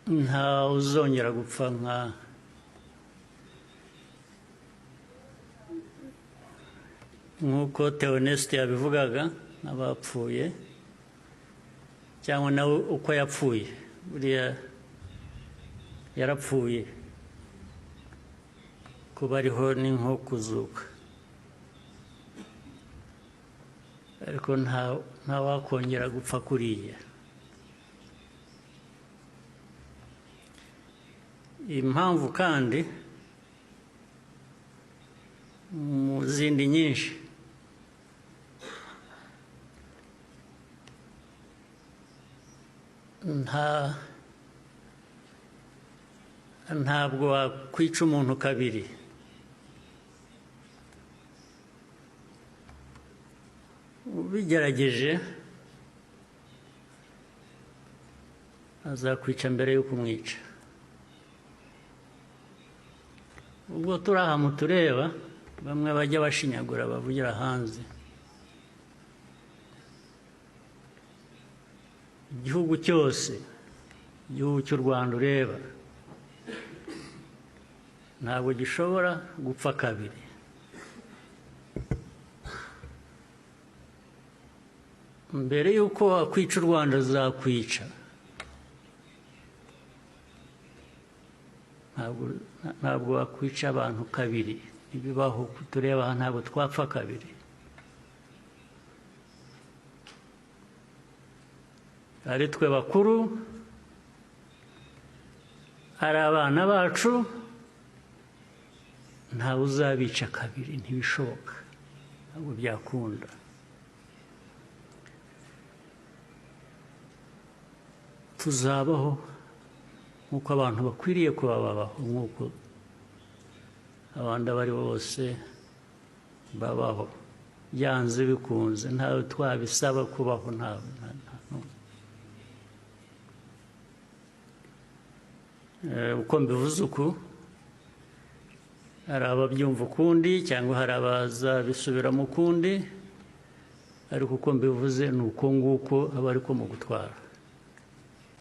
Nta uzongera gupfa nka nk'uko Theoneste yabivugaga, n'abapfuye cyangwa nawe uko yapfuye. Buriya yarapfuye, kuba ariho ni nko kuzuka, ariko nta wakongera gupfa kuriya. Impamvu kandi mu zindi nyinshi, ntabwo wakwica umuntu kabiri. Ubigerageje azakwica mbere yo kumwica. Ubwo turi aha mutureba, bamwe bajya bashinyagura bavugira hanze, igihugu cyose, igihugu cy'u Rwanda ureba, ntabwo gishobora gupfa kabiri. Mbere y'uko wakwica u Rwanda ruzakwica. Ntabwo wakwica abantu kabiri, ntibibaho. Tureba aha, ntabwo twapfa kabiri. Ari twe bakuru, ari abana bacu, ntawe uzabica kabiri, ntibishoboka, ntabwo byakunda. Tuzabaho nk'uko abantu bakwiriye kuba babaho, nk'uko abandi abo ari bo bose babaho, byanze bikunze. Ntawe twabisaba kubaho, ntawe, nta n'umwe. Uko mbivuze uku, hari ababyumva ukundi cyangwa hari abazabisubiramo ukundi, ariko uko mbivuze ni uko nguko aba ariko mu gutwara.